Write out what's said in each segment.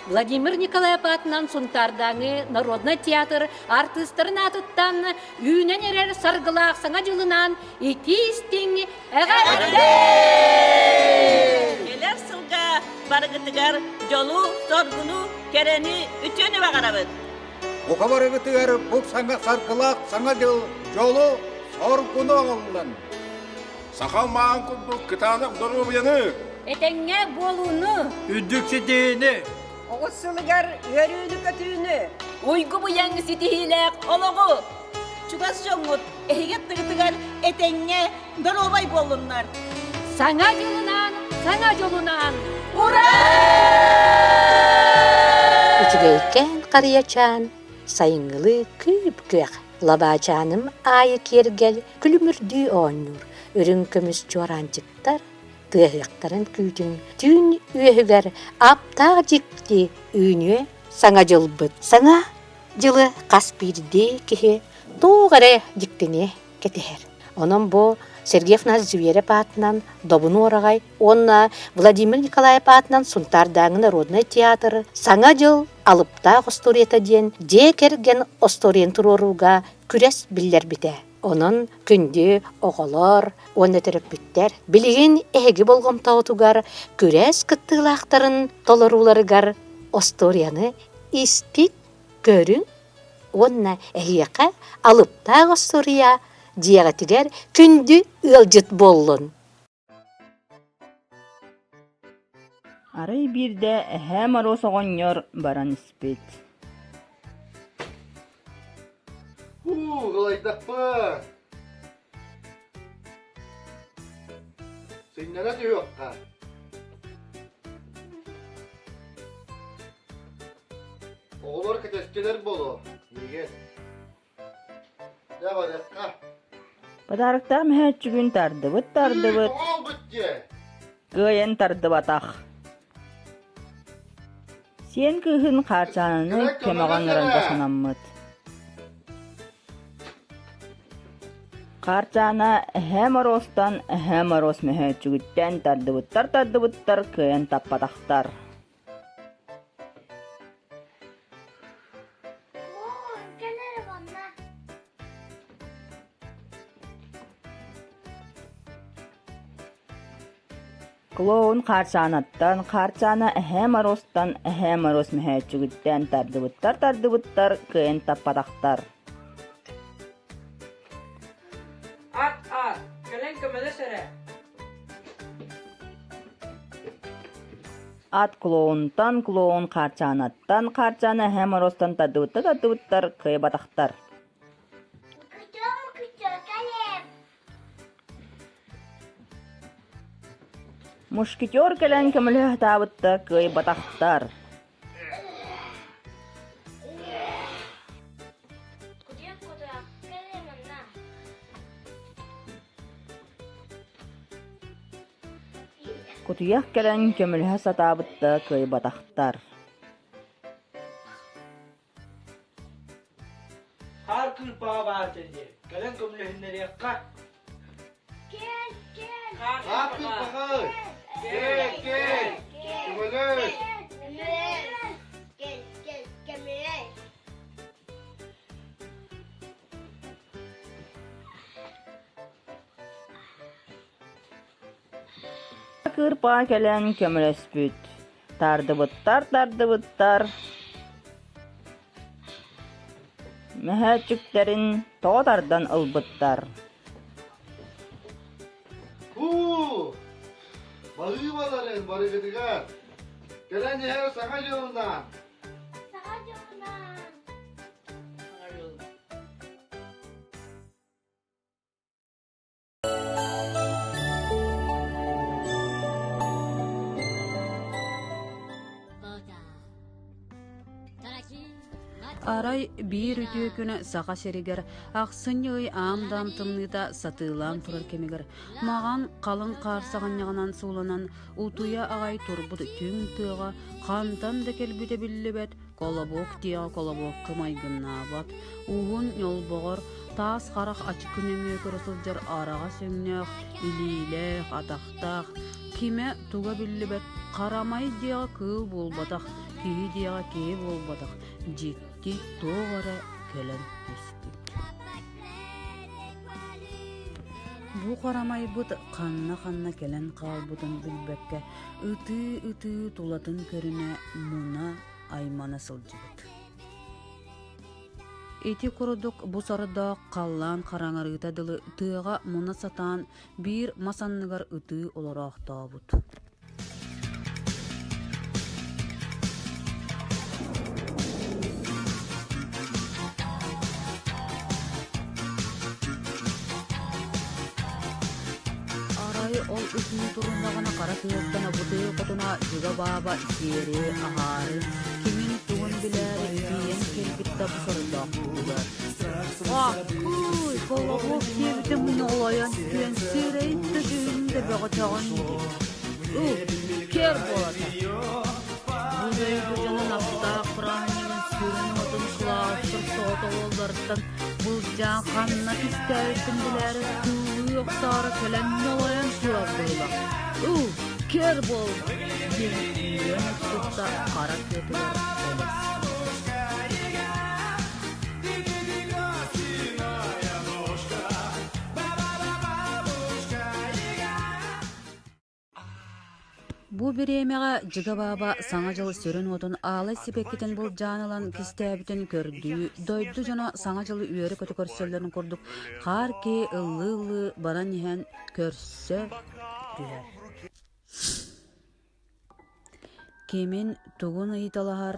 Владимир Николаев аатынан Сунтаардааҥы народнай театр артыыстарын аатыттан үүнэн эрэр саргылаах Саҥа дьылынаан итии-истиҥ эҕэрдэ! Кэлэр сылга барыгытыгар дьолу, соргуну, кэрэни, үтүөнү баҕарабыт! Бука барыгытыгар бу саҥа саргылаах Саҥа дьыл дьолу, соргуну оҥоллун! Саха маан курдук кытаанах доруобуйаны! Этэҥҥэ буолууну! Үрдүк ситиһиини! Оҕус сылыгар үөрүүнү-көтүүнү! Уйгу-быйаҥ ситиһиилээх олоҕу! Чугас дьоҥҥут эһиги аттыгытыгар этэҥҥэ доруобай буоллуннар! Саҥа дьылынан, саҥа дьолунан! Ура! Үчүгэйкээн харыйачаан сайыҥҥылыы күүп-күөх лабаачааным аайы киэргэл күлүмүрдүү оонньуур үрүҥ көмүс чуораанчыктар тыаһыахтарын күүтүҥ түүн үөһүгэр аптаах дьикти үүнүө саҥа дьылбыт саҥа дьылы хас биирдии киһи туох эрэ дьиктини кэтэһэр. Онон бу Сергей Афанасьевич Зверев аатынан Добун Уораҕай уонна Владимир Николаев аатынан Сунтаардааҥы народнай театр Саҥа дьыл алыптаах остуоруйата диэн дьиэ кэргэн остуоруйаны туруорууга күрэс биллэрбитэ. Онон күндү оҕолор уонна төрөппүттэр билигин эһиги болҕомтоҕутугар күрэс кыттыылаахтарын толорууларыгар остуоруйаны истит, көрүҥ уонна эһиэхэ алыптаах остуоруйа дьиэҕитигэр күндү ыалдьыт буоллун! Арай биирдэ Эһээ Моруос оҕонньор баран испит. Һуу, ылайдахпын. Сынньана түһүөххэ. Оҕолор кэтэстилэр буолуо, миигин. Дьэ барыахха. Подароктаах мөһөөччүгүн тардыбыт-тардыбыт, кыайан тардыбатах. Сиэн кыыһын Хаарчаананы көмөҕө ыҥырарга санаммыт. Хаарчаана Эһээ Моруостан Эһээ Моруос мөһөөччүгүттэн тардыбыттар-тардыбыттар кыайан таппатахтар. Клоун Хаарчаанаттан, Хаарчаана Эһээ Моруостан, Эһээ Моруос мөһөөччүгүттэн тардыбыттар-тардыбыттар, кыайан таппатахтар. Ат-ат, кэлэн көмөлөс эрэ. Ат клоунтан, клоун Хаарчаанаттан, Хаарчаана Эһээ Моруостан тардыбыттар-тардыбыттар, кыайбатахтар. Мушкетер кэлэн көмөлөһө сатаабыт да кыайбатахтар. Кутуйах кэлэн көмөлөһө сатаабыт да кыайбатахтар. Хаар кыырпаҕа баар дии. Кэлэн көмөлөһүннэриэххэ. Кэл, кэл. Хаар кыырпаҕа. Кэл, кэл. Көмөлөс. Кэл, кэл, көмөлөс. Кыырпаҕа кэлэн көмөлөспүт. Тардыбыттар, тардыбыттар мөһөөччүктэрин тоҕо тардан ылбыттар. Һуу! Баһыыбаларын барыгытыгар! Кэлэн иһэр Саҥа дьылынан! Саҥа дьылынан! Арай биир үтүө күн Саха сиригэр ахсынньы ый аам-даам тымныыта сатыылаан турар кэмигэр маҕан халыҥ хаар саҕынньаҕынан сууланан утуйа аҕай турбут түҥ тыаҕа хантан да кэлбитэ биллибэт Колобок диэҕи колобокка майгыннаабат, уһун ньолбоҕор, таас харах ачыкы нөҥүө көрө сылдьар араҕас өҥнөөх, илиилээх, атахтаах, кимэ туга биллибэт харамай диэҕи кыыл буолбатах. киһи диэҕэ киһи буолбатах, дьикти туох эрэ кэлэн түспүт. Бу харамайбыт ханна-ханна кэлэн хаалбытын билбэккэ ытыы-ытыы тулатын көрүнэ муна аймана сылдьыбыт. Ити курдук бу сордоох халлаан хараҥарыыта дылы тыаҕа муна сатаан биир мас анныгар ытыы олороохтообут. Арай ол ытыы туруннаҕына хара тыаттан обутыы хотуна дьыга бааба сиэри аһаары кимин тугун билээри тиийэн кэлбит да бу сордоох буолар. Аккуй, колобок диэбитэ мунолойон түөн сирэйин да дьүһүнүн да бөҕөтөҕүн дии. Кэр буолата. Бу дойду дьонун аптаах бырааһынньыгын сүрүн уотун Клаустар соҕотох уолларыттан былдьаан ханна кистээбиппин билээри тыылыы охсоору кэлэн ньолойон турар быһыылаах. Ыл, кэр буол! диэн үөрэн тутта хара тыатыгар элэс. Бу бириэмэҕэ Дьыга Бааба Саҥа дьыл сүрүн уотун аалай сибэккитин былдьаан ылан кистээбитин көрдүү, дойду дьоно Саҥа дьылы үөрэ-көтө көрсөллөрүн курдук хаар киһи ыллыы-ыллыы баран иһэн көрсө түһэр. Кимин тугун ыйыталаһар,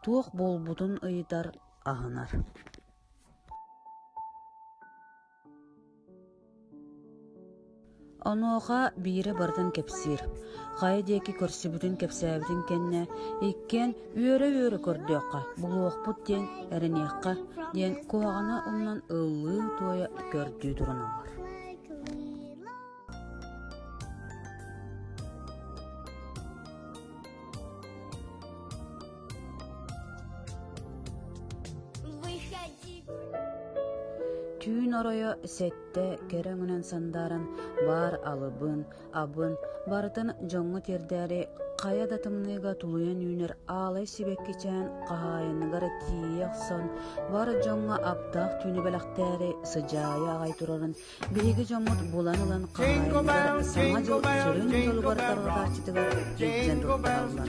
туох буолбутун ыйытар, аһынар. Онуоха биирэ барытын кэпсиир, хайа диэки көрсүбүтүн кэпсээбитин кэннэ иккиэн үөрэ-үөрэ көрдүөххэ, булуохпут диэн эрэниэххэ диэн куһаҕаны умнан ыллыы-туойа көрдүү туруналлар. Түүн оройо сэттэ кэрэ өҥүнэн сандааран баар алыбын, абын барытын дьоҥҥо тиэрдээри хайа да тымныыга тулуйан үүнэр аалай сибэккичээн хаһаайыныгар тиийэ охсон бар дьоҥҥо аптаах түүнү бэлэхтээри сыдьаайа аҕай турарын Биһиги дьоммут булан ылан хаһаайыныгар Саҥа дьыл сүрүн дьолугар тарҕатааччытыгар илдьэн туттараллар.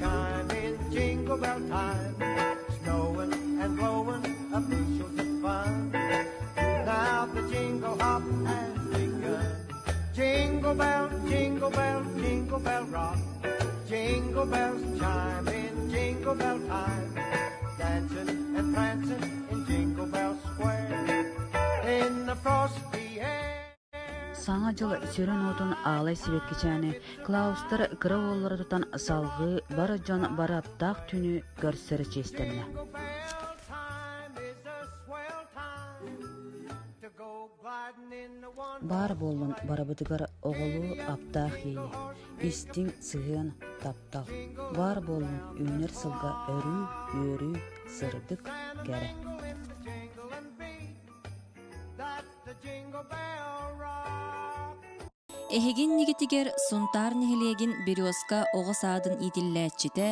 Jingle bell, jingle bell, jingle bell rock. Jingle bells chime in jingle bell time. Dancing and prancing in Jingle Bell Square. In the frosty air. Саҥа дьыл сүрүн уотун аалай сибэккичээни Клаустар кыра уоллара тутан салҕыы бар дьон бары аптаах түүнү көрсөр чиэстэннэ. Баар буоллун барыбытыгар оҕолуу аптаах иэйии, истиҥ сыһыан, таптал. Баар буоллун үүнэр сылга өрүү, үөрүү, сырдык, кэрэ. Эһигин нигитигэр Сунтаар нэһилиэгин Березка оҕо саадын иитиллээччитэ,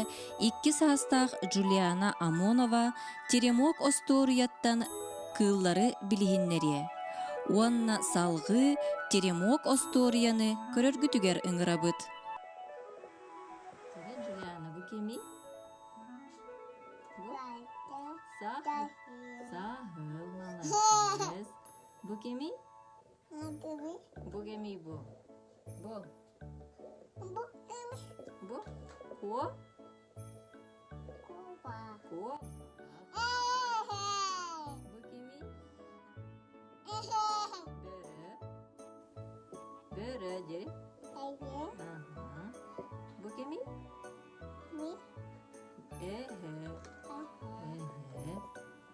икки саастаах Джулиана Амонова Теремок остуоруйаттан кыыллары билиһиннэриэ уонна салҕыы Теремок остуоруйаны көрөргүтүгэр ыҥырабыт. Джулиана, бу кимий? Саһыл, молодец. Бу кимий? Бу кимий бу? Бу. Бу? Ко? Ко? Бу кимий? Бөрө. Бөрө дири. Бу кимий? Эһэ. Эһэ.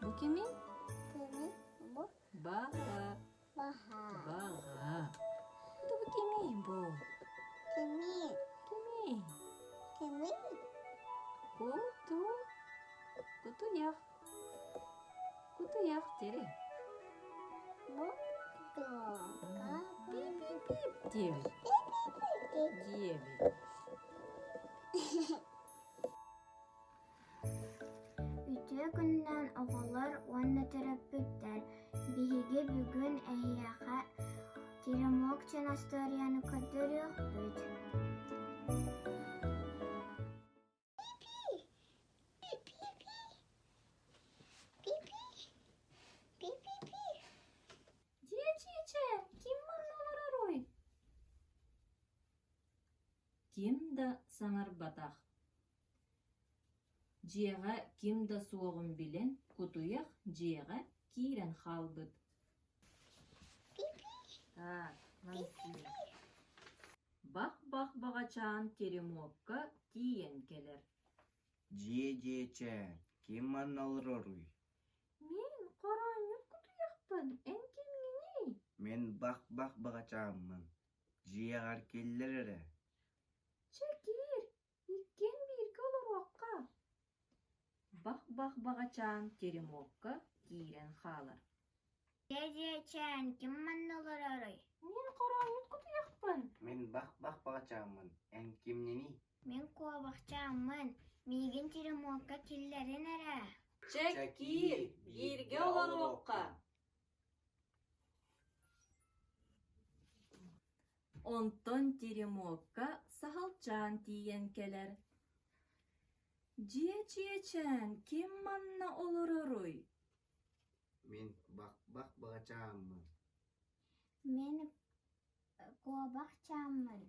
Бу кимий? Баҕа. Баҕа. Бу кимий бу? Кимий? Куту. Кутуйах. Кутуйах дири. Пип-пип-пип диэбит. Диэбит. Үтүө күнүнэн оҕолор уонна төрөппүттэр! Биһиги бүгүн эһиэхэ Теремок диэн остуоруйаны көрдөрүөхпүт. Дьиэ-чиэчэ, ким манна олороруй? Ким да саҥарбатах. Дьиэҕэ ким да суоҕун билэн, кутуйах дьиэҕэ киирэн хаалбыт. Бах-бах баҕачаан теремокка тиийэн кэлэр. Дьиэ-дьиэчэ, ким манна олороруй? Мин хороонньут кутуйахпын, эн кимҥиний? Мин бах-бах баҕачааммын, дьиэҕэр киллэр эрэ. Чэ киир, иккиэн бииргэ олоруохха. Бах-бах баҕачаан теремокка киирэн хаалар. Дьиэ-дьиэчээн, ким манна олороруй? Мин хороонньут кутуйахпын. Мин бах-бах баҕачааммын, эн кимниний? Мин куобахчааммын, миигин теремокка киллэрин эрэ. Чэ киир, бииргэ олоруохха. Онтон теремокка саһылчаан тиийэн кэлэр. Дьиэ-чиэчээн, ким манна олороруй? Мин бах-бах баҕачааммын. Мин куобахчааммын.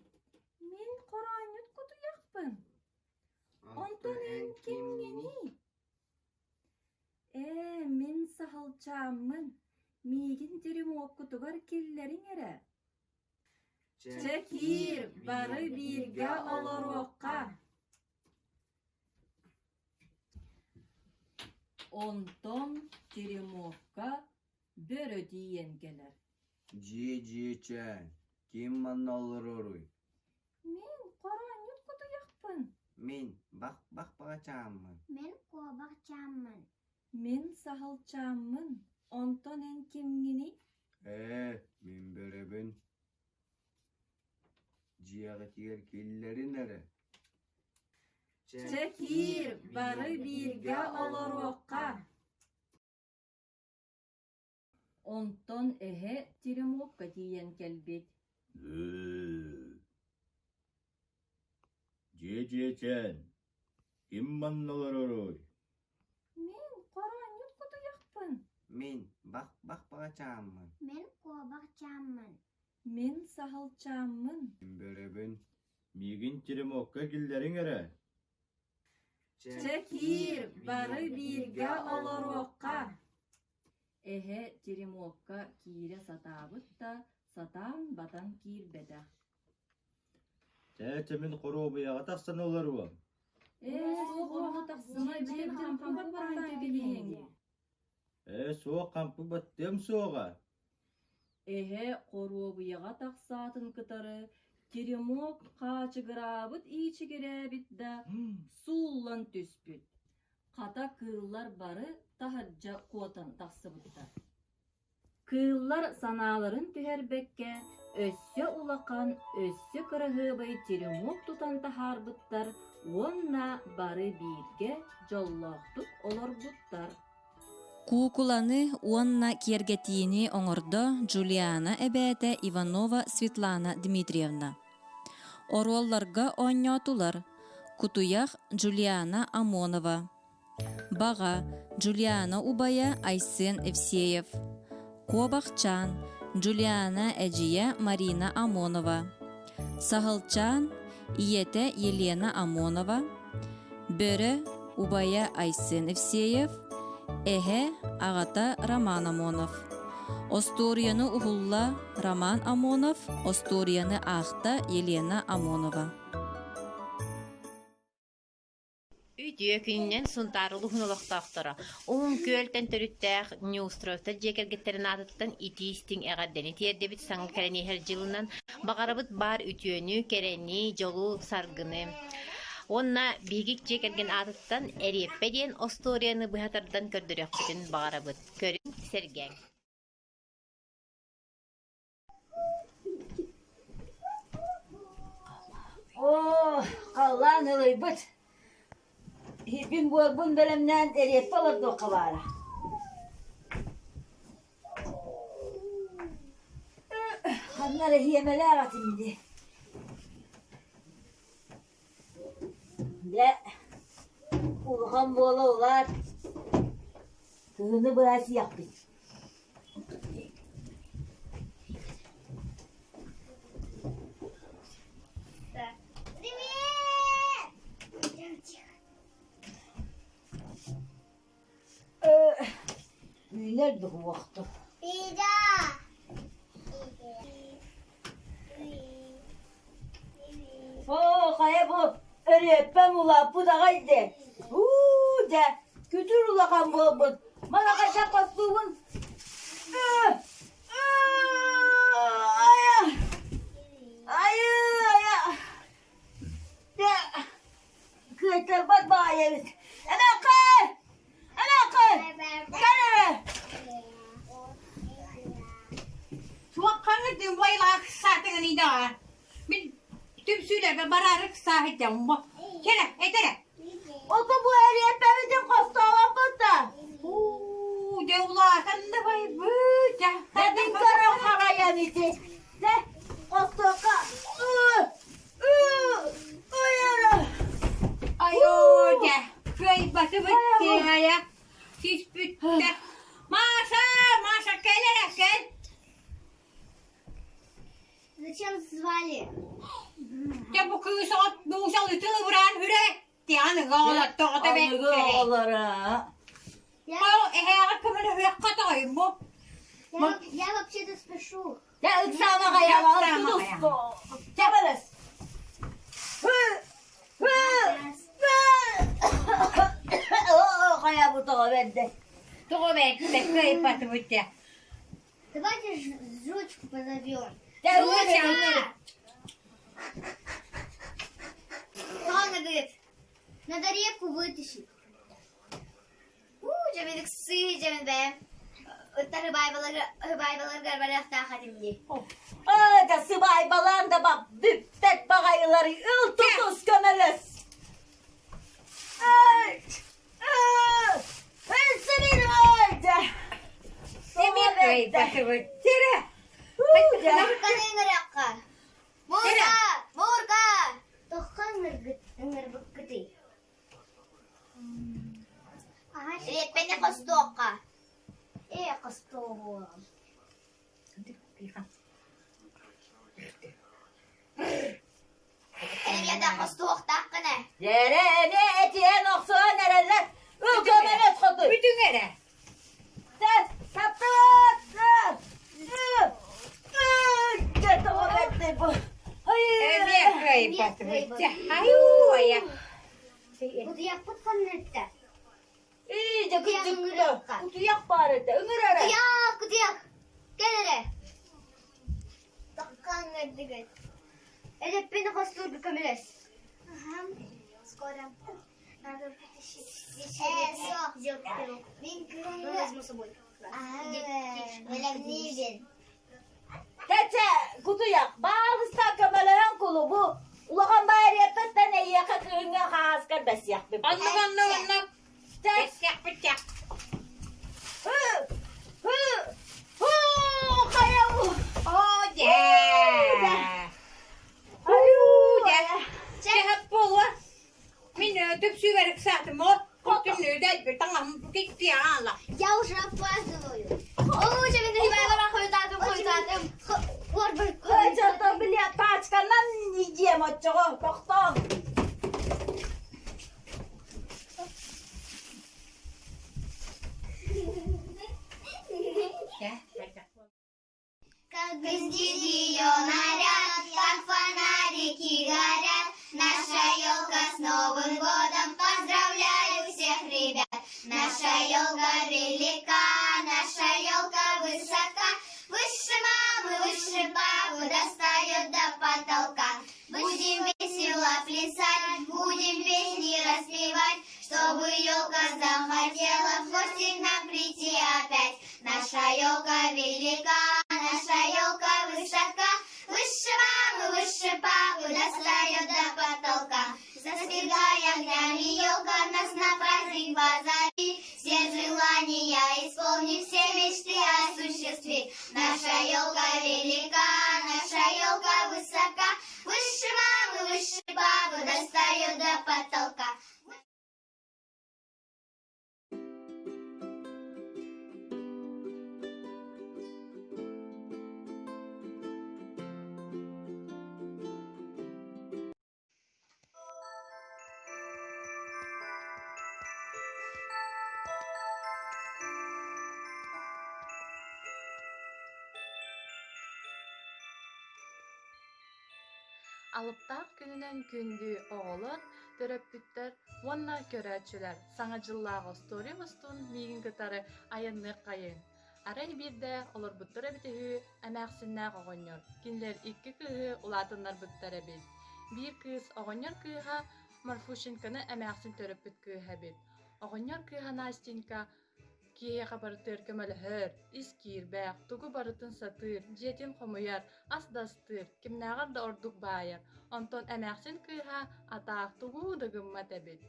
Мин хороонньут кутуйахпын. Онтон эн кимҥиний? Ээ, мин саһылчааммын. Миигин теремоккутугар киллэриҥ эрэ. Чэ киир, бары бииргэ олоруохха. Онтон теремокка бөрө тиийэн кэлэр. Дьиэ-дьиэчээн, ким манна олороруй? Мин хороонньут кутуйахпын. Мин бах-бах баҕачааммын. Мин куобахчааммын. Мин саһылчааммын. Онтон эн кимҥиний? Ээ, мин бөрөбүн. Дьиэҕитигэр киллэрин эрэ. Чэ киир, бары бииргэ олоруохха. Онтон эһэ теремокка тиийэн кэлбит. Дьиэ-дьиэчээн, ким манна олороруй? Мин хороонньут кутуйахпын. Мин бах-бах баҕачааммын. Мин куобахчааммын. Мин саһылчааммын. Мин бөрөбүн. Миигин теремокка киллэриҥ эрэ. Чэ киир, бары бииргэ олоруохха. Эһэ теремокка киирэ сатаабыт да, сатаан батан киирбэтэх. Чэ, чэ мин хоруобуйаҕа тахсан олоруом. Ээ, суох онно тахсыма, дьиэбитин хампы баттаан кэбиһиэҥ. Ээ, суох хампы баттыам суоҕа. Эһэ хоруобуйаҕа тахсаатын кытары теремок хаачыгыраабыт иичигирээбит да сууллан түспүт. Хата кыыллар бары таһырдьа куотан тахсыбыттар. Кыыллар санааларын түһэрбэккэ өссө улахан, өссө кыраһыабай теремок тутан таһаарбыттар уонна бары бииргэ дьоллоохтук олорбуттар. Куукуланы уонна киэргэтиини оҥордо Джулиана эбээтэ Иванова Светлана Дмитриевна. Оруолларга оонньоотулар Кутуйах Джулиана Амонова, Баҕа Джулиана убайа Айсен Евсеев, Куобахчаан Джулиана эдьиийэ Марина Амонова, Саһылчаан ийэтэ Елена Амонова, Бөрө убайа Айсен Евсеев, эһэ аҕата Роман Амонов. Остуоруйаны уһулла Роман Амонов, остуоруйаны аахта Елена Амонова. Үтүө күнүнэн Сунтаар улууһун олохтоохторо Уһун Күөлтэн төрүттээх Неустроевтар дьиэ кэргэттэрин аатыттан итии-истиҥ эҕэрдэни тиэрдэбит саҥа кэлэн иһэр дьылынан баҕарабыт баар үтүөнү, кэрэни, дьолу, саргыны. Уонна биһиги дьиэ кэргэн аатыттан Эриэппэ диэн остуоруйаны быһа тардан көрдөрүөхпүтүн баҕарабыт. Көрүҥ, сэргээҥ. Оо, халлаан ылыйбыт. Сирбин буорбун бэлэмнээн эриэппэ олордуохха баара. Ханна эрэ иэмэлээх этим дии. Дьэ, улахан буола улаат, кыһыны быһа сиэхпит. Привет! Үүнэр духуохтук. Оо, хайа бу өрүөппэм улааппыт аҕай дии. Уу, дьэ, күтүр улахан буолбут. Маны хайдах хостуубун? Айа! Айы, айа! Дьэ, кыайтарбат баҕайы эбит. Эмээххэ! Эмээххэ! Кэл эрэ! Суоххаҥы дымбайлаах саатыгын идэҕэ. Мин түмсүүлэргэ бараары сааһыйдам бо. Кэрэ, этэрэ. Ото бу эриэппэбитин хостообоппут да. Уу, дьэ улаатан да байбыт, дьэ. Мин көрөн харайан ити. Дьэ, хостуохха. Айоо, дьэ, кыайбатыбыт тиэйэ, сиспүттэ. Маша, Маша, кэл эрэ, кэл. Зачем звали? Дьэ бу кыыс оҕо нуучалыы тылыбыраан үрэ, тиэҕин ыга оҕолор тоҕото Аныгы оҕолоро. Эһээҕэ көмөлөһүөххэ тоҕойму. Я вообще-то спешу. Дьэ ыксаама хайаҕа Чабалас. Хайа бу тоҕо бэрдэ. Тоҕо бэрдэ кыайбатыбыт дьэ. Давайте жучку позовем. Жучка! Что она говорит? Надо репку вытащить. Уу, дьэ сыы дьэ бэйэм ыттар ыбаайбаларгар барыахтаах этим дии. Ээ, сыбаайбалаан да бап бүппэт баҕайылары ыл тутус көмөлөс. Мурка! Мурка! Тохха ыҥырбыккытый? Реппэни хостуохха. Ээ, хостуоҕуом. Эриэдэ хостуохтааххын ээ. Дьэрэ эмиэ этиэн охсуон эрэллэр. Ыл көмөлөс хоту. Бүтүҥ эрэ. Эмиэ кыайбатыбыт. Айуу, айа. Утуйахпыт ханныытта? Ии, дьэ кырдьыкта. Утуйах баар этэ. Ыҥыр эрэ. Кутуйах, кутуйах. Кэл эрэ. Тохха ыҥырдыгыт. Элэппин хостуурга көмөлөс. Скоро. Надо вытащить. Сделать пирог. Возьму с собой. Бэлэмниибин. Кэчэ, кутуйах, баалыста көмөлөһөн кулубу улахан баарыйаппыттан эйиэхэ кыһыҥҥа хааскар бэсиэхпит. Оннук, оннук, оннук. Бэсиэхпит чах. Оо, дьэ. Уу, дьэ. Чэ, буолуо. Мин түпсүүбэр ыксаатым, ол Я уже опаздываю. Бля, тачканан идем отчого, тохтоон. Как блестит ее наряд, как фонарики горят. Наша елка с Новым годом поздравляю всех ребят. Наша елка велика, наша елка высока. Выше мамы, выше папы, достает до потолка. Будем весело плясать, будем песни распевать, чтобы елка захотела в гости к нам прийти опять. Наша елка велика, наша елка высока, выше мамы, выше папы, достает до потолка. Засвергай огнями елку. елка, нас на праздник позови. Все желания исполни, все мечты осуществи. Наша елка велика, наша елка высока. Выше мамы, выше папы, достает до потолка. Алыптаах күнүнэн күндү оҕолор, төрөппүттэр уонна көрөөччүлэр Саҥа дьыллааҕы остуоруйа устун миигин кытары айанныаххайыҥ. Арай биирдэ олорбуттар эбит үһү эмээхсиннээх оҕонньор. Кинилэр икки кыыһы улаатыннарбыттар эбит. Биир кыыс оҕонньор кыыһа Марфушеньканы эмээхсин төрөппүт кыыһа эбит. Оҕонньор кыыһа Настенька киһиэхэ барытыгар көмөлөһөр, ис киирбэх, тугу барытын сатыыр, дьиэтин хомуйар, ас да астыыр, кимнээҕэр да ордук баайар. Онтон эмээхсин кыыһа атаах тугу да гыммат эбит.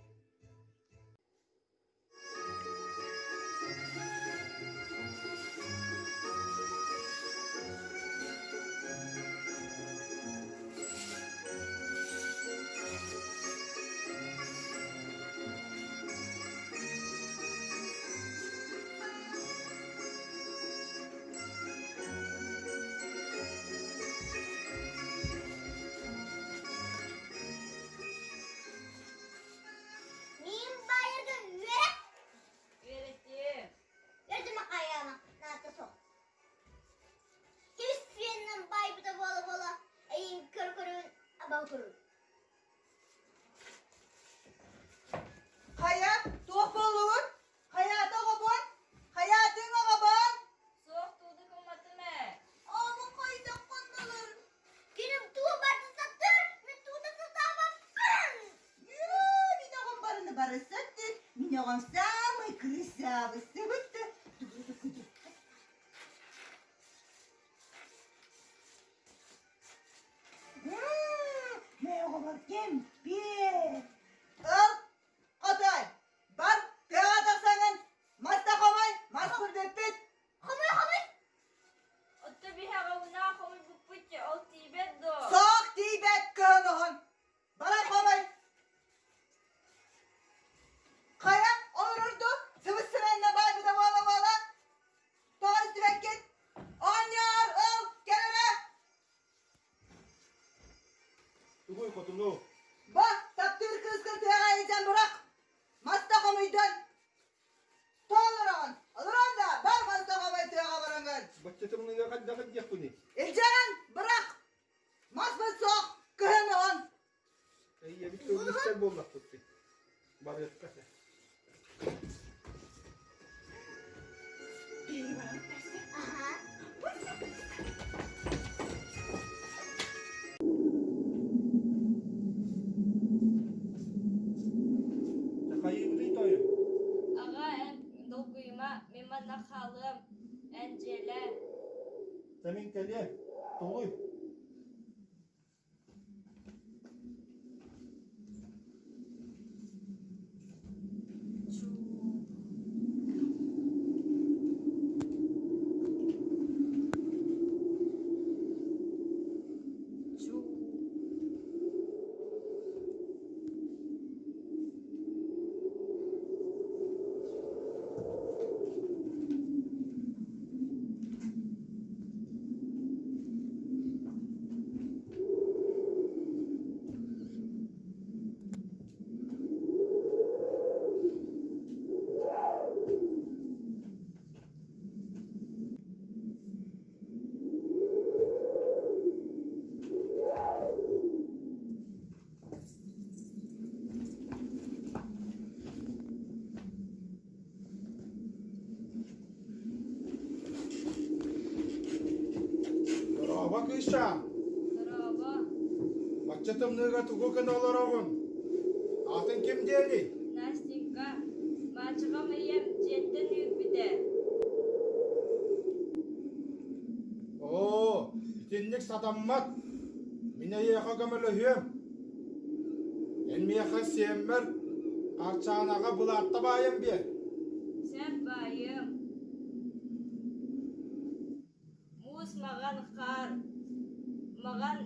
Мин байырга үөрэх. Үөрэтиэм. Үөрдүм хайаама, наата суох. Кибис сүөннэн байбыта буола-буола, эйин көр-көрүн абал көрүн. Хайа, туох буоллугут? Хайаата оҕобун? Хайаатыҥ оҕобун? Суох тууду гымматым ээ. Ону хайдах хоннолор? Киним туу барда саттыр, мин туута сатаабаппын. Йоо, мин оҕом барыны бары саттыр, мин оҕом самый красавый сыбытты. Мин оҕобор кэмпиэт. Ыл, хотой, бар, тыаҕа тахсаҥын, маста хомой, мас курдуппүт. Хомой, хомой. Отто биһэҕэ унаах хомуйбуппут ол тиийбэт дуо? Соох тиийбэт кыһын уһун. Баран хомой. Хайа, олорор дуу? Сыбыс-сымыанна баайбыта буола-буола. Тоҕо истибэккин? Оҕонньоор, ыл, кэл эрэ! Тугуй хотуну? Ба, таптыыр кыыскын тыаҕа илдьэн бырах! Маста хомуйдун! Тоҕо олороҕун? Олорон да, бар маста хомуй тыаҕа бараҥҥын! Бачча тымныыга хайдах илдьиэхпиний? Илдьэҕин, бырах! Маспыт суох, кыһын уһун! Эйиэбит тыллыстар буоллахпыт дии. Барыахха сөп. Хайыыбытый тойон? Аҕа, эн долгуйума, мин манна хаалыам. Эн дьиэлээ. Сэмин кэлиэ, тулуй. Дорообо, кыысчаан! Дорообо. Бачча тымныыга тугу гына олороҕун? Аатын ким диэний? Настенька, мальчикам ийэм дьиэттэн үүрбүтэ. Оо, итинник сатаммат. Мин эйиэхэ көмөлөһүөм. Эн миэхэ сиэммэр. Арчаанаҕа былаатта баайан биэр. Сөп баайыам. Муус маҕан хаар, маҕан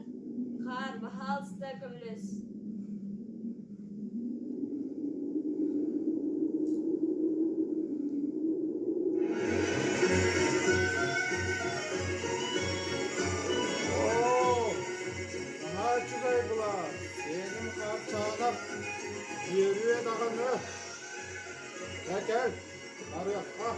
хаар, баһаалыста көмөлөс. Оо, наһаа үчүгэй былаат. Сиэним Хаарчаанап үөрүө даҕаны. Дьэ кэл, барыахха.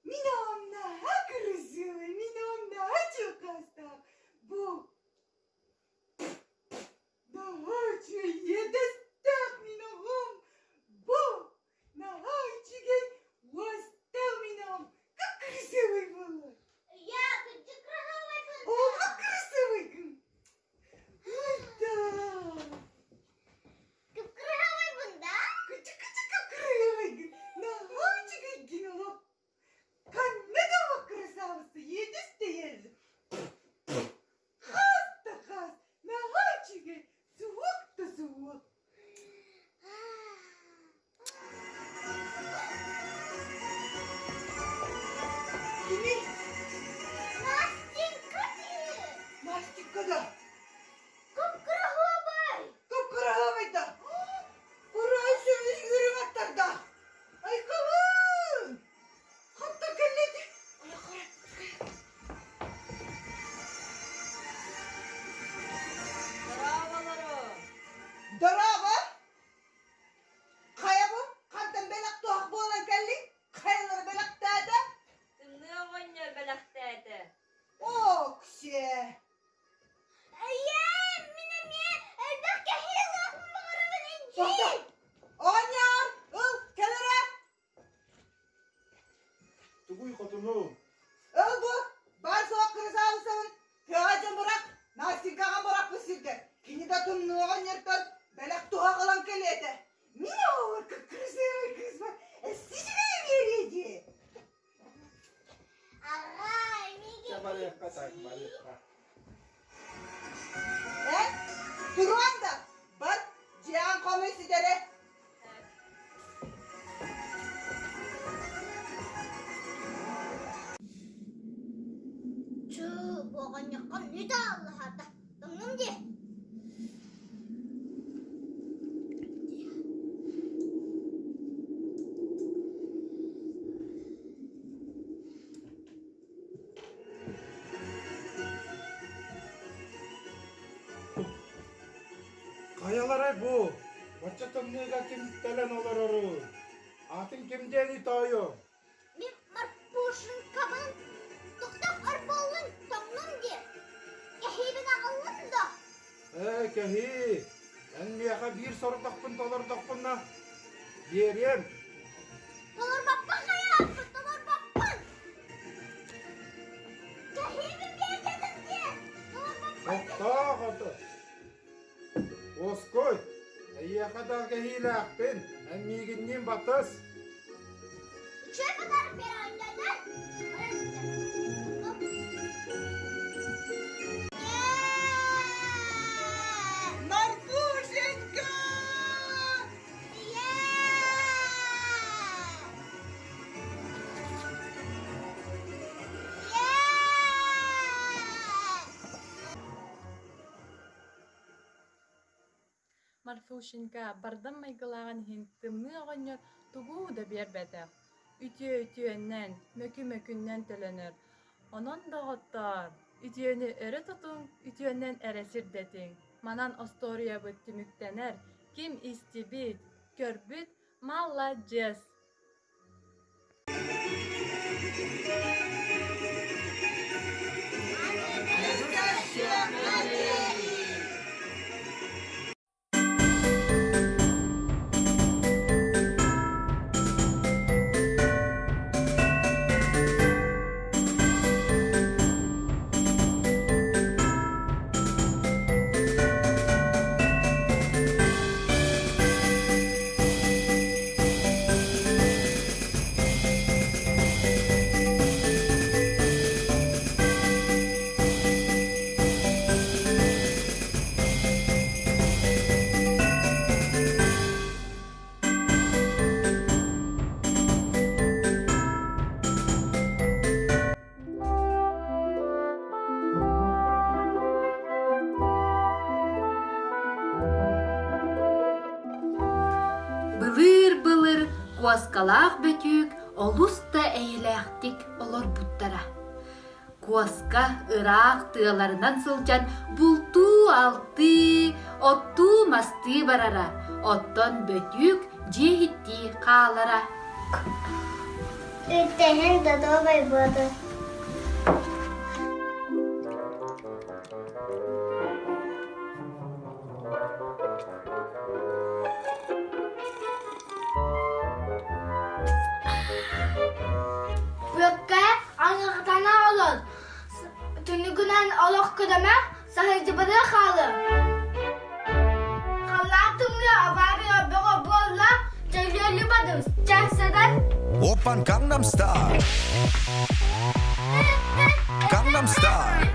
Мин онно красивый, мин онно чугаста. Бу наһаа үчүгэй иэдэстээх мин оҕом. Бу наһаа үчүгэй уостаах мин оҕом. Как красивый был. Я кырдьык красивый О, как красивый. Ой, да. Кып-кыраһабайбын да? Кычы-кычы кып-кыраһабайгын. Наһаа үчүгэйгин олох. Ханна да олох красавица, иэдэс тэйэр. Хас да хас, наһаа үчүгэй, суһуох да суһуох. Кими? Настенька дии. Настенька да? Кып-кыраһыабай. Кып-кыраһыабай да? Курай сүрүн үрүҥ аттардаах. Айкабын! Хатта кэллэти. Дорооболору! Дорообо! Хайа бу? Хантан бэлэх туох буолан кэллиҥ? Хайалара бэлэхтээтэ? Тымныы оҕонньор бэлэхтээтэ. Оксе! Ийээ, мин эмиэ элбэх кэһии ылыахпын баҕарабын инчи. Оҕонньор, ыл, кэл эрэ. Тугуй хотуну? Ыл бу, баар суох кырасаабысабын тыаҕа дьон бырах, Настенькаҕа бырахпыт сиргэ. Кини да тымныы оҕонньортон бэлэх туһах ылан кэлиэ этэ. Мин оҕолор красивый кыыс бар, эссичигэ биэриэ дии. Аҕаа, миигин Чэ барыахха так, барыахха. Эн, туруон да, бар, дьиэҕин хомуй ситэри. Чуу, оҕонньоххо нүтэ аллаһата. Тоҥнум дии. Хайаларай бу? Бачча тымныыга ким кэлэн олорору? Аатын ким диэний тоойуом? Мин Марпушенькабын тохтоп арбаллын тоҥнум диэ. Кэһиибин аҕаллым да? Ээ, кэһии! Эн миэхэ биир сорудахпын толордохпуна, биэриэм. Толорбаппын хайааппын, толорбаппын! Кэһиибин биэрдэтим диэ! Толорбаппын! Тохтоо, хоту! Уоскуй, эйиэхэ да кэһиилээхпин, эн миигинниин батыс. Үчүгэй подарок беранньанан. Марфушенька! Марфушенька бардам майгылааҕын иһин Тымныы оҕонньор тугу да биэрбэтэх, үтүө үтүөннэн, мөкү мөкүннэн төлөнөр. Онон, доҕоттоор, үтүөнү өрө тутуҥ, үтүөннэн эрэ сирдэтиҥ. Манан остуоруйабыт түмүктэнэр. Ким истибит, көрбүт маладьыас! Куоскалаах бөтүүк олус да эйэлээхтик олорбуттара. Куоска ыраах тыаларынан сылдьан бултуу-алтыы, оттуу-мастыы барара, оттон бөтүүк дьиэ иһиттии хаалара. Үттэһин додобай буолар. Бүөккэ аҥаҕытана олор, түнүгүнэн олох көдөмө саһылдьыбыта хаалыа. Халлаан тымныы авария бөҕө буолла, чөлүөлү бадым, чэ сытан. Oppan Gangnam Style. Gangnam Style.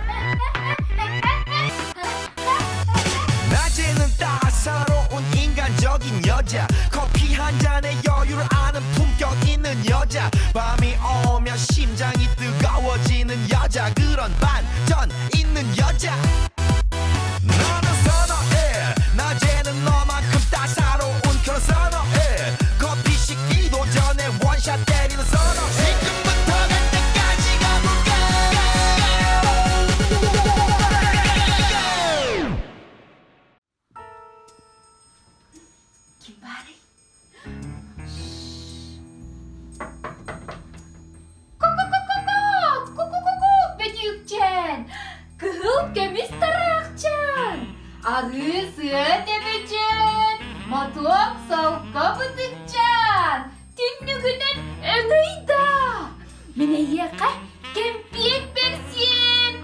낮에는 따사로운 인간적인 여자 커피 한 잔에 여유를 아는 품격 있는 여자 밤이 오면 심장이 뜨거워지는 여자 그런 반전 있는 여자 너는 선어해 낮에는 너만큼 따사로운 그런 선어해 커피 식기도 전에 원샷 때리는 선어 지금부터 갈 때까지 가볼까 Ким баарый? Ку-ку-ку-ку-ку! Бөтүүкчээн! Кыһыл көмүс тараахчаан! Арыы сыа төбөчөөн! Мотуок солко бытыкчаан! Түннүгүнэн өҥөй даа! Мин эйиэхэ кэмпиэт бэрсиэм!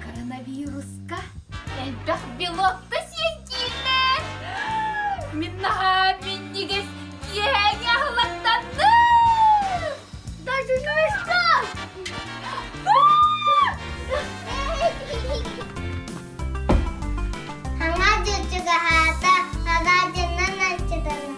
Коронавируска элбэх белокта сиэн киирдэ. Мин наһаа минньигэс киэһээҥи аһыллаттанным! Даже не что! Хаҥа чучугаһаата, хараадьынан аччытана.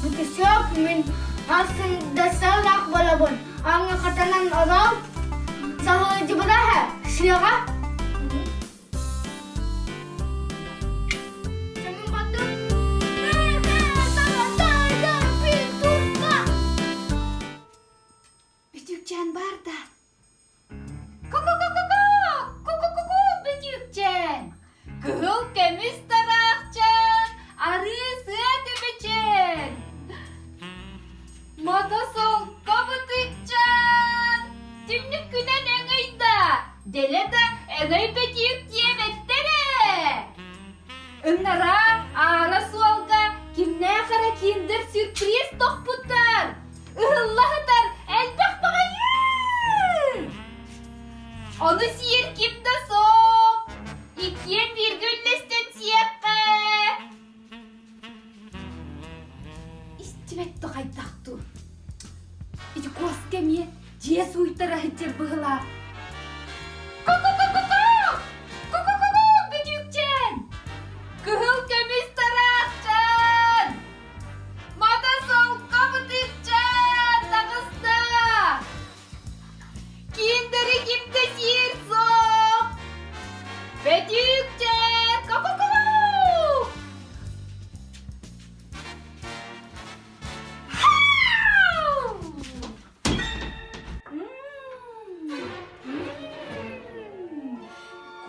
Бүтүсүөх мин астындасалаах болобун. Аңа хатанан орол саһылдьыбыраһа сыаҕа. Бүтүкчээн бар да. Ку-ку-ку-ку-ку! Ку-ку-ку-ку, Бүтүкчээн! Кыһыл көмүс тараахчаан, арыы сыа төбөчөөн! Мотосолко бытыкчаан, түннүк күнэн өҥөй да, дэлэ да өҥөй бөтүүк диэбэттэр ээ! Ынараа аара суолга кимнээх эрэ киндер сюрприз тохпуттар! Ыһылла сытар элбэх баҕайы! Ону сиир ким да суох! Иккиэн бииргэ үллэстэн сиэххэ! Истибэт да хайдах дуу? Ити куоска эмиэ дьиэ сууйтара сылдьар быһыылаах. Ку-ку-ку-ку-ку! Ку-ку-ку-ку, Бүтүүкчээн! Кыһыл көмүс тараахчаан! Мата солко бытыыкчаан таҕыста! Киндери ким да сиир суох! Бөтүүкчээн ку-ку-ку!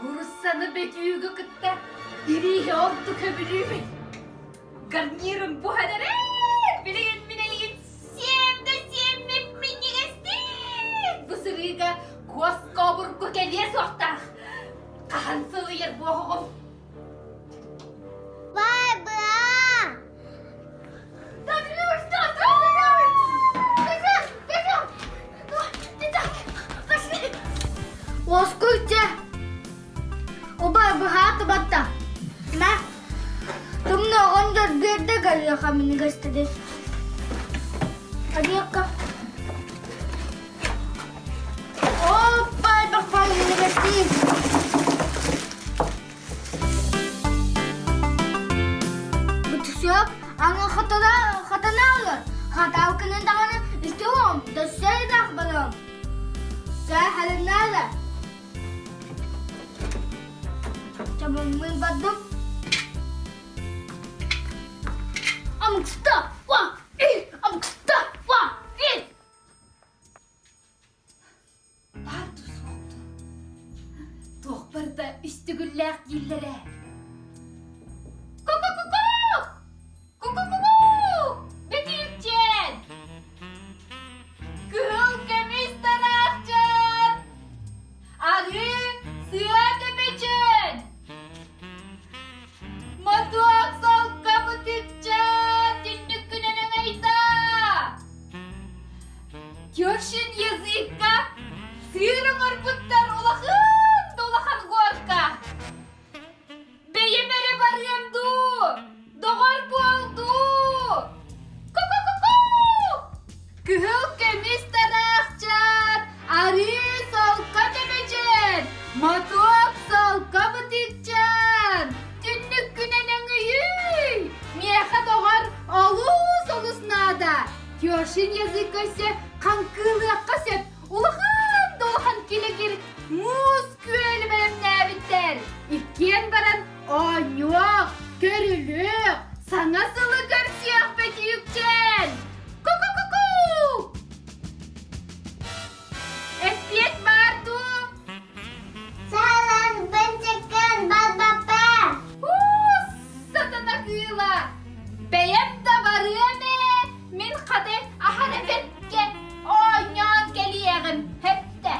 Кууруссаны бөтүүгү кытта ирииһи ордук сөбүлүүбүн. Гарнирым буһан эрэр, билигин мин эйигин сиэм да сиэммин минньигэстик. Бу сырыыга куоска обургу кэлиэ суохтаах. Хаһан сылыйар буоһугум? Бай-баа! Уоскуйча! Убай быһааты батта. Мэ, тымны оҕон дьоргуерда кэлиэх. даҕаны икки оҕом дөссө элбэх барыам. Чэ, ханна Чабыммын бардым. Амыкста! Ва! И! Амыкста! Ва! И! Баар дуу суох дуу? Туох барыта үс төгүллээх дииллэрэ. Ку-ку-ку-ку! Ку-ку-ку-ку! Бөтүүкчээн! Кыһыл көмүс тараахчаан! Арыы сыа төбөчөөн! Мотуок солко бытыкчаан түннүккүнэн өҥөйдө! Кёршин языкка сыыр оҥорбуттар улахан да улахан горка. Бэйэм эрэ барыам дуу, доҕор буол дуу. Ку-ку-ку-ку! Кыһыл көмүс тараахчаан, арыы солко төбөчөөн, мотуок солко бытыыкчаан, түннүккүнэн өҥөйүй! Миэхэ доҕор олус олус наада. Кёшин язык өссө хаҥкыылыахха сөп улахан да улахан килэгир муус күөлү бэлэмнээбиттэр. Иккиэн баран оонньуох, көрүлүөх, саҥа сылы көрсүөх бөтүүкчээн! Ку-ку-ку-ку! Эппиэт баар дуу? Саалан бэнчэккэн барбаппа! Сатана кыыла! Бэйэм да барыам ээ, мин хаты аһара бэркэ оонньоон кэлиэҕим, һэптэ.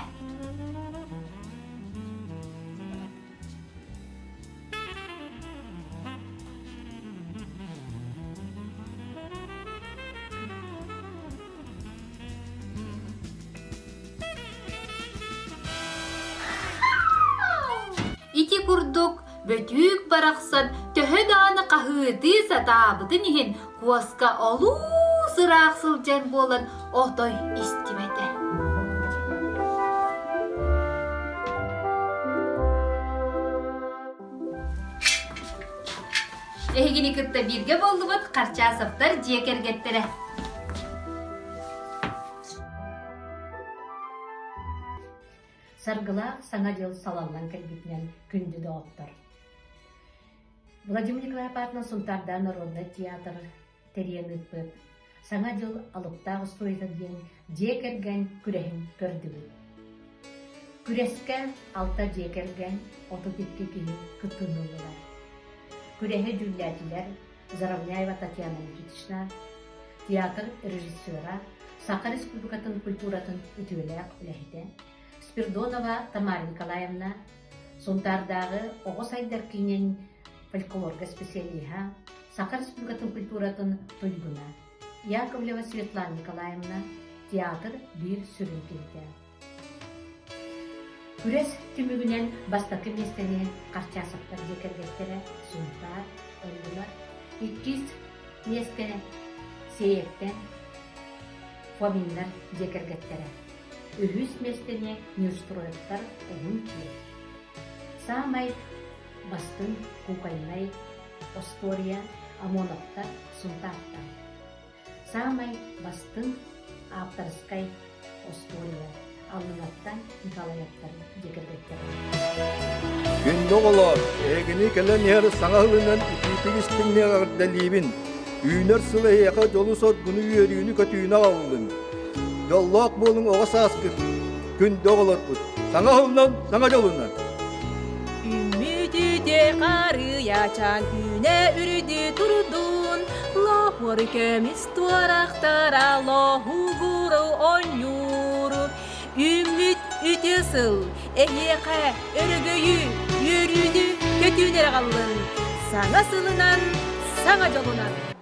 Ити курдук бөтүүк барахсан төһө даҕаны хаһыытыы сатаабытын иһин куоска олус ыраах сылдьар буолан отой истибэтэ. Эһигини кытта бииргэ буоллубут Харчасовтар дьиэ кэргэттэрэ. Саргылаах Саҥа дьыл салаллан кэлбитинэн күндү доҕоттор! Владимир Николаев аатынан Сунтаардаах народнай театр тэрийэн ыыппыт Саҥа дьыл алыптаах устуоруйата диэн дьиэ кэргэн күрэһин көрдүбүт. Күрэскэ алта дьиэ кэргэн 32 киһи кыттыыны ыллылар. Күрэһи дьүүллээтилэр Заровняева Татьяна Никитична, театр режиссера, Саха Республикатын культуратын үтүөлээх үлэһитэ, Спирдонова Тамара Николаевна, Сунтаардааҕы оҕо сайдар киинин фольклорга специалиһа, Саха Республикатын культуратын туйгуна, Яковлева Светлана Николаевна, театр биир сүрүн киһитэ. Күрэс түмүгүнэн бастакы миэстэни Харчасовтар дьиэ кэргэттэрэ Сунтаар ыллылар. Иккис миэстэ Сиэйэттэн Фоминнар дьиэ кэргэттэрэ. Үһүс миэстэни Неустроевтар Уһун Күөл. Саамай бастыҥ кукольнай остуоруйа Амоновтар Сунтаартан. Саамай бастыҥ ааптарыскай остуоруйа Аллыҥаттан Николаевтар дьиэ кэргэттэрэ. Күндү оҕолоор, эһигини кэлэн иһэр саҥа сылынан итиитик истиҥник эҕэрдэлиибин. Үүнэр сыл эһиэхэ дьолу-соргуну, үөрүүнү-көтүүнү аҕаллын. Дьоллоох буолуҥ оҕо сааскыт, күндү оҕолорбут. Саҥа сылынан, саҥа дьолунан! Үмүтүтэ харыйачаан үүнэ үрдү турдун, Лоһуор көмүс туорахтара лоһугуру оонньуур. Үүммүт үтүө сыл эһиэхэ өрөгөйү, үөрүүнү, көтүүнү эрэ аҕаллын. Саҥа сылынан, саҥа дьолунан!